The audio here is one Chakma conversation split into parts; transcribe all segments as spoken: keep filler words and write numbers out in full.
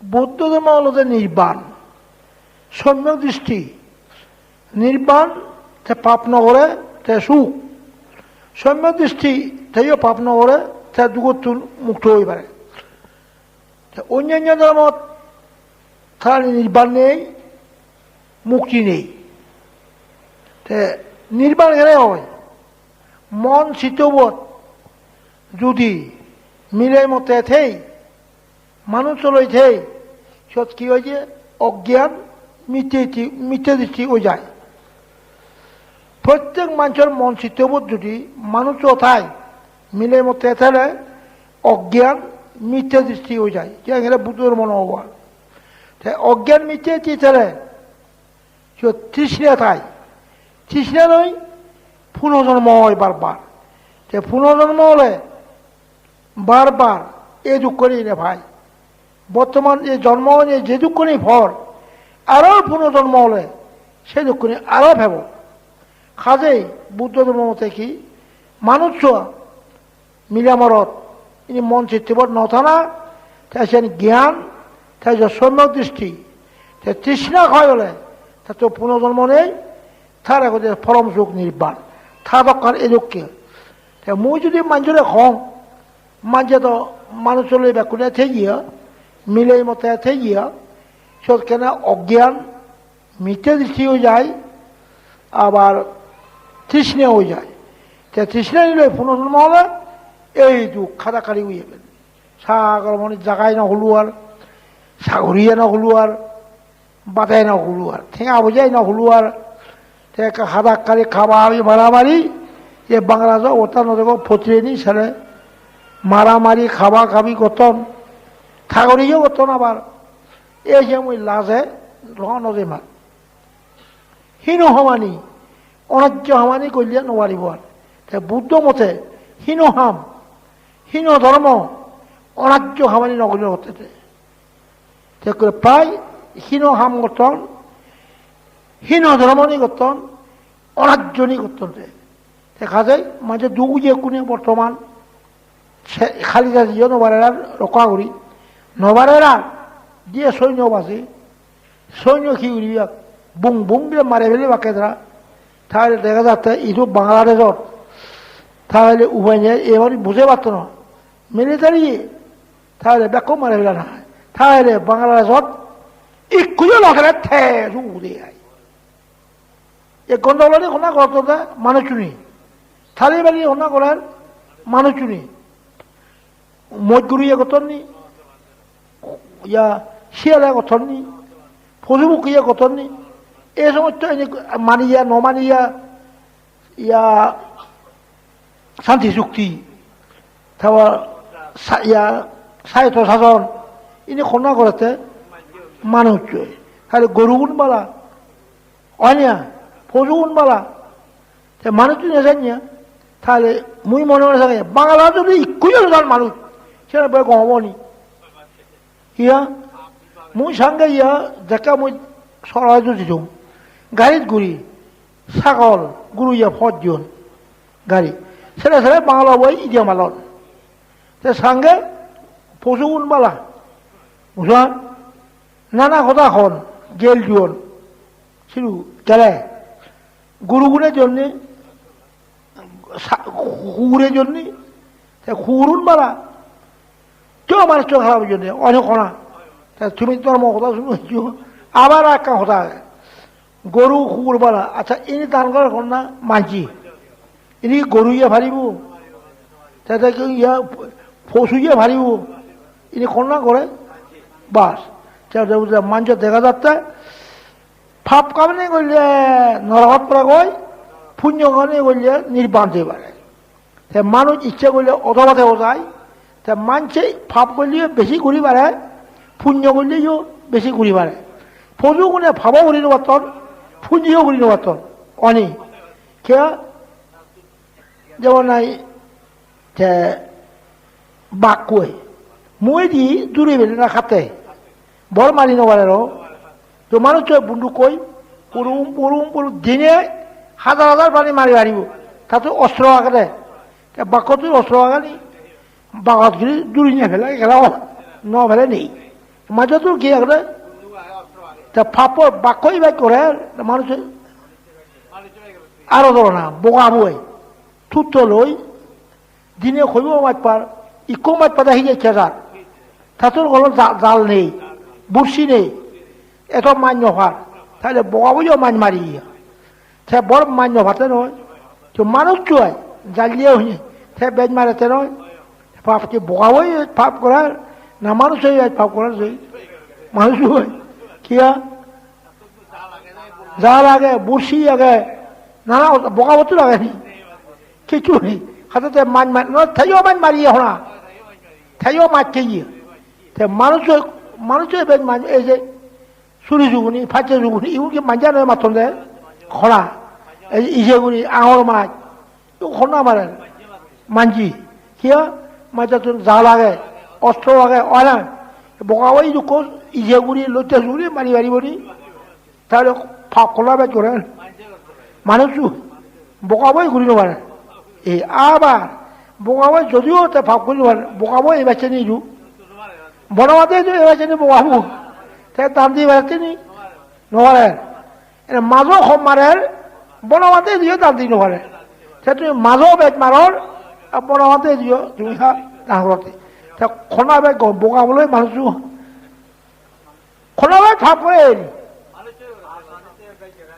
Buddho dhormo olode nirban, somyak dristi. Nirban te pap no gore, te suk. Somyak dristi, teyo pap no gore, te dugottun mukto oi pare. Te onnanno dhormot tarani nirban nei, mukti nei. Te nirban kene oi? Mon chittobot judi mile motte thei, manuj loi thei, siyot hi oi je? Ogyan, mitte dristi, mitte dristi oi jai. Prottek manjor mon chittobot judi manuj thai, mile motte thele ogyan, mitte dristi oi jai. Je engere Buddho dhormo no obo ar. Te ogyan mitte dristi thele siyot trishna thai. Trishna loi punojonmo oi bar bar. Te punojonmo ole bar bar ei dukkani ine pai. Bottoman ei jonmo oine je dukkani por, aro punojonmo ole se dukkani aro pebo. Hajei Buddho dhormo mote hi, manuj mile morot, ini mon chittobot no thana, te siyen gyan, te je somyak dristi, te trishna hoi ole, te to punojonmo nei, tare hoide porom suk nirban, ta dokkan edokke. Te mui judi manjore hong, manje to manuj loi bekkune theiye, mile motte theiye, siyot kene ogyan, mitte dristi oi jai, abar trishna oi jai. Te trishna nile punojonmo ole ei duk hadakkari oi jebe. Sagor moni jagai no huluar, sagoriye no huluar, bade no huluar, tenga boje no huluar. Te ekka hadakkari, haba habi, maramari, ei Bangladesh obostha no dego, potireni sale maramari, haba habi gotton, sagoriye gotton abar. Ei je mui laje no, no jemar. Hino hamani, onajjo hamani golle no paribo ar. Te Buddho mote hino ham, hino dhormo, onajjo hamani no golle gotte te. Te ekkore prai hino ham gotton, hino dhormoni gotton, onajjoni gotton te. Te hajei manje duk oye ekkune bortoman. Se Kalidas iyo no parer ar rokka guri. No parer ar. Diye soinyo baje. Soinyo hi guribe ar? Bung bung guri mare felebakke tara. Tahole dega jatte idu Bangladeshot. Tahole upai nei, ebar buje patto na. Military ye. Tahole bekko mare felana. Tahole Bangladeshot ikkuyo no thele te su ude ai. Ei gondogolani honna gorot de manuchchune. Tali bali honna gorer manuchchune. Moj guriye gotton ni, ya siyale gotton ni, poju pokkiye gotton ni. Ei somosto ini maniya, no maniya, ya santi chukti, tawa sa-, ya saitto sajon, ini honna gorette manuchchoi. Tale gorugun bala, oi na, pojugun bala. Te manuj tui no janiya, tale mui mone mone sage, Bangala jodi ikku jon jan manuj, sene boi gom obo ni? Iya? Mui sange iya, jekke mui sorai judi jum. Garit guri, sagol, guru iya pot diyon. Gari. Sere sere Bangala boi idiya malon. Te sange pojugun bala. Bujon? Nana hoda hon, gel juon. Sidu gele. Gurugune jonne, sa-, hugure jonne, te hugurun bala. To manuchcho harap jonne, onek hona. Te tumi dhormo hoda suno hicchu. Abar ekkan hoda age. Goru hugur bala. Accha, ini dan gore honna manji. Ini goru iye paribo. Te te ki iya posu iye paribo. Ini honna gore? Bas. Te te manjo dega jatte pap kamani golle norogot pore goi, punyo kamani golle nirban jei pare. Te manuj icche golle odogode ojai, te manje pap golleyo besi guri pare, punyo golleyo besi guri pare. Poju gune pabo guri no patton, punyo guri no patton. Oni? Kiya? Jemon nahi te bakkoi. Mui di duri bele na khatte. Bor mari no pare ro. To manuj to bunduk koi. Purum, purum, purum. Dine hajar hajar pani mari paribo. Tattun ostro agede. Te bakkottun ostro ageni. Bagot guri duri ne fele gelo. No fele nei. Majjottur hi agede? Te pappo bakko ibet gore, manuj aro doro na, boga boi. Tutto loi, dine hoibo maj par, ikko maj pada hije kezar. Tattun hono ja-, jal nei, bursi nei, eto maj no par. Tale boga boiyo maj mari. Te bor maj no pate noi. To manuj to ai, jalle hoi, te bej mare te noi. Pap ki boga boi pap gorar, na manuj oi pap gorar se. Manuj oi. Kiya? Jal age, bursi age, nana boga bottur age ni? Kichu nei. Hate te maj maj, no, teyo maj mari hona. Teyo maj keye. Te manuj oi, manuj oi bej maj, ei je, suri juguni, pacche juguni, igun hi manje noi matton de? Hona. Ei ije guri, angor maj. Igun honna mare? Manje. Kiya? Majjottun jal age, ostro age, oi na? Boga boi idukko ije guri, lotte juguni, mari mari boni. Tale pap honna bej gore? Manuj. Boga boi guri no pare. Ei abar boga boi jodio te pap guri no pare, boga boi ei bacche ni idu. Bonobante idu ei bacche ni boga bo. Te dan di pare ni? No pare. Ene majo hom marer, bonobante idu dan di no pare. Te tumi majo bej maror, ar bonobante idu tumi ha dan gorte. Te honna bej gom boga boi manuj. Hono bej pap gore ni?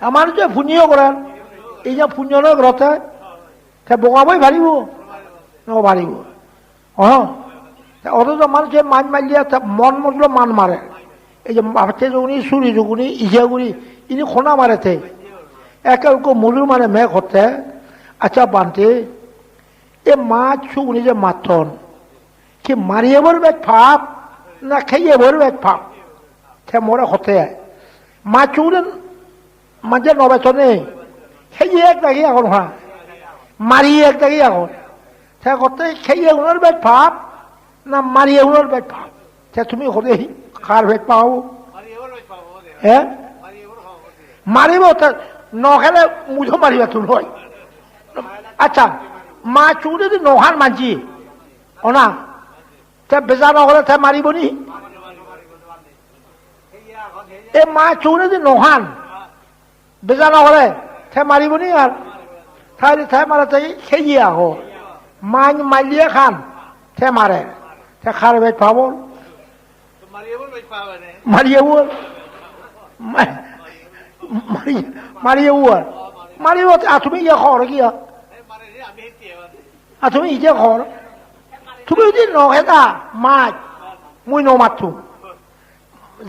Ar manuje punyo goran. Ei je punyo noi gorotte, te boga boi paribo? No paribo. Oh. Te oto je manuje maj malle te mon mojlo man mare. Ei je bapette juguni, suri juguni, ije guri, ini honna mare te? Ekke ekko mujur mane me hotte, accha bhante, ei maj suguni je matton, hi mariyebor bej pap, na heyebor bej pap? Te more hotte ai. Maj suguri manje no bejone. Heye ek dagi agon ha. Mari ek dagi agon. Te hotte heyegunor bej pap, na mariyegunor bej pap? Te tumi hode hi, har bej pap? He? Maribo te no hele mui do mariba tun hoi. Accha, maj suguri jodi no han manje, ona, te beja no gore te maribo ni? E maj suguri jodi no han, beja no gore, te maribo ni ar? Tale te mare te heye agon. Maj malle han, te mare. Te har bej pap? Mariyebor. Ma-, mari-, mariyebor. Mariyebor, a tumi iye hor kiya? A tumi ije hor? Tumi jodi no heda maj, mui no mattum.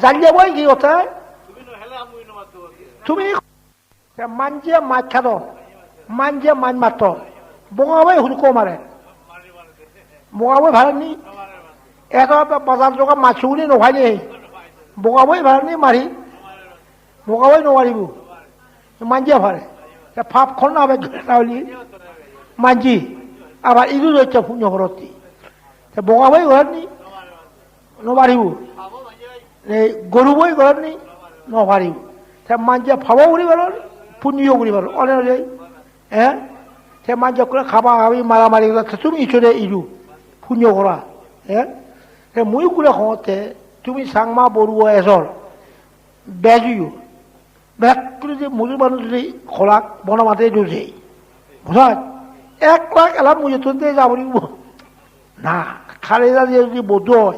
Jalle boi hi hotte? Tumi, te manje maj hadon, manje maj matton. Boga boi hudukko mare? Boga boi pare ni? Eto ba-, bazar joga maj suguri no pai ni. Boga boi pare ni mari? Boga boi no paribo. Manje pare. Te pap honna bej gore tale? Manje. Abar idu do ecche punyo gorotte. Te boga boi gore ni? No paribo. Ei goru boi gore ni? No paribo. Te manje pap o guri paron, punyo o guri paron. One ole, eh? Te manje ekkore haba habi maramari gore, te tumi ijore idu. Punyo gora. Eh? Te mui ekkore hongotte, tumi Changma Boruo ejor. Bej oiyo. Bekkune je mujur manuj jodi holak, Bonobhante idu jei. Bujoj? Ek lakh elak mujottun de ja poribo. Na, hare ja jodi Buddho oi,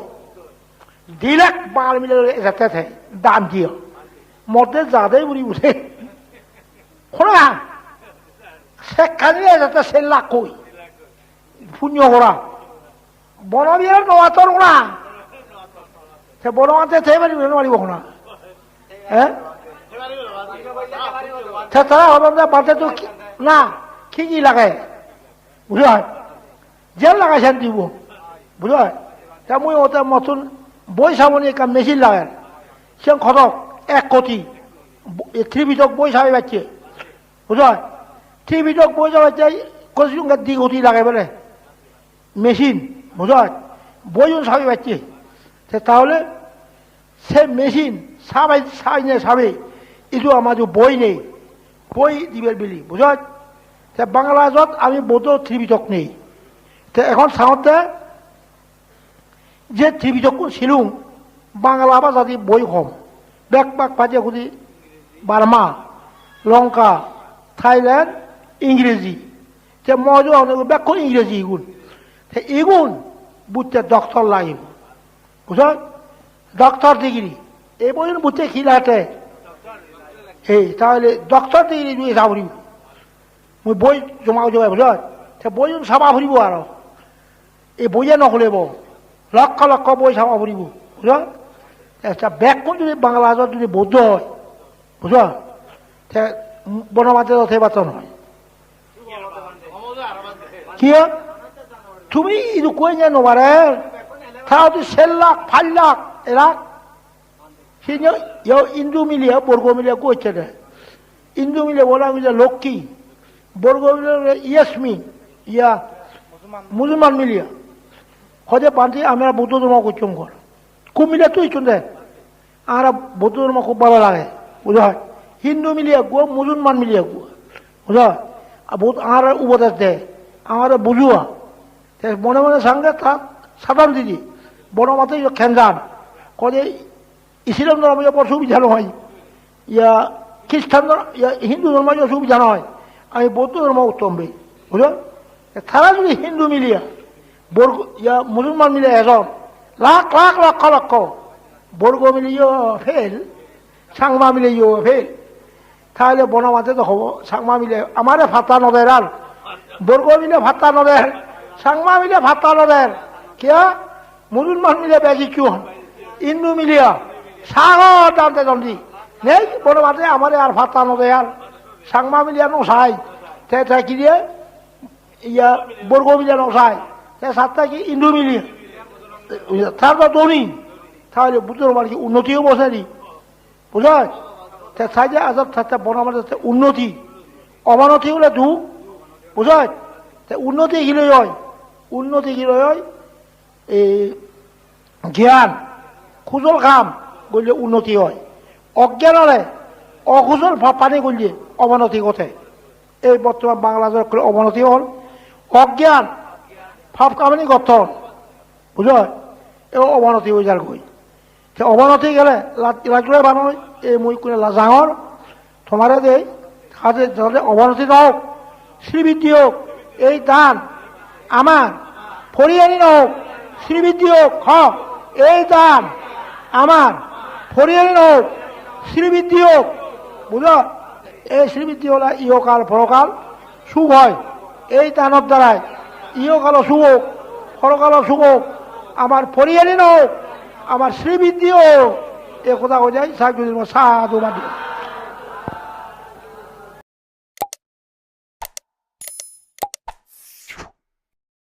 di lakh Bangali mile ejette te, dan diye. Motte ja de poribo de. Hona, sekkani ejette se lakh hoi. Punyo gora. Bono biyar no ator hona. Te Bonobhante te paribo no paribo hona? Eh? Te tara hodon de Bhante to ki, na, hi hi lage? Bujoj? Je lage sen dibo. Bujoj? Te mui ote mottun boi saboni ekkan machine lager. Sen hodok? Ek koti. Bo-, e Tripitok boi sabi pacche. Bujoj? Tripitok boi sabi pacche, koti songge di koti lage bole. Machine, bujoj? Boiun sabi pacche. Te tahole se machine sabai, saine sabe, idu amar idu boi nei, boi dibar bili, bujoj? Te Bangladeshot ami Buddho Tripitok nei. Te ekhon sangotte je Tripitokkun silung, Bangla bhajadi boi hom. Bek bak paje hudi Burma, Lanka, Thailand, Ingreji. Te mojo hone bekkun Ingreji igun. Te igun butte doctor lagibo. Bujhon? Doctor degree. Ei boiyun butte hi lage? Ei, tahole doctor degree dui sa puribo. Mui boi joma ujei, bujhon? Te boiyun saba puribo aro. Ei boiye no hulebo. Lokkho lokkho boi saba puribo. Bujhon? Te sa bekkun judi Bangladeshot judi Buddho oi, bujhon? Te Bonobhante do thei patton noi. Kiye? Tumi idukko enya no parer. Ta udi ser lakh, pach lakh, ek lakh. Sini yo Hindu mile, Borgo mile gocche de. Hindu mile bola mile Lokki. Borgo mile Yasmin. Iya, Musulman mile. Hoide bhante amra Buddho dhormo gocchong goi. Hub mile tui icchon de. Amra Buddho dhormo hub bhalo lage. Bujho? Hindu mile ekko, Musulman mile ekko. Bujho? Ar Bud-, amra upodes de. Amra bujho. Te mone mone sange ta Satan didi. Bonobhante yo kenjan. Hoide Islam dhormo yo bor subida noi. Iya, Kristan dhor-, iya, Hindu dhormo yo subida noi. Ami Buddho dhormo uttom be. Bujho? Tara judi Hindu mile, Bor-, iya, Musulman mile ejon, lakh lakh, lokkho lokkho. Borgo mile yo fail, Changma mile yo fail. Tahole Bonobhante do hobo, Changma mile amare patta no der ar. Borgo mile patta no der, Changma mile patta no der. Kiye? Musulman mile bejikkun, Hindu mile sagor dan dedon di. Nei, Bonobhante amare ar patta no der ar. Changma mile no sai. Te, te kiye? Iya, Borgo mile no sai. Te satte ki Hindu mile. Tar do dhoni. Tahole Buddho dhormor ki unnoti obo seni? Bujhoj? Te saide ajab satte Bonobhante te unnoti. Obonoti ole duk. Bujhoj? Te unnoti hiloi oi? Unnoti hiloi oi? Ei gyan, kujol kam golle unnoti oi. Ogyan ole, okujol pap pani golle obonoti gode. Ei bottoman Bangladesh ekkore obonoti ol. Ogyan, pap kamani gotton. Bujhoj? E obonoti oi jar goi. Te obonoti gele la-, laj guri banoi, ei mui ikkune lajangor, tomare dei, haje jate obonoti no ok, sribiddhi ok, ei dan amar poriyani no ok, sribiddhi ok, ho, ei dan amar poriyani no ok, sribiddhi ok, bujho? Ei sribiddhi ole ihokal porokal suk oi. Ei danor darai ihokalo suk ok, porokalo suk ok, amar poriyani no ok, amar sribiddhi ok. Ei hoda hoi jai, sak judi mo sadhu badi.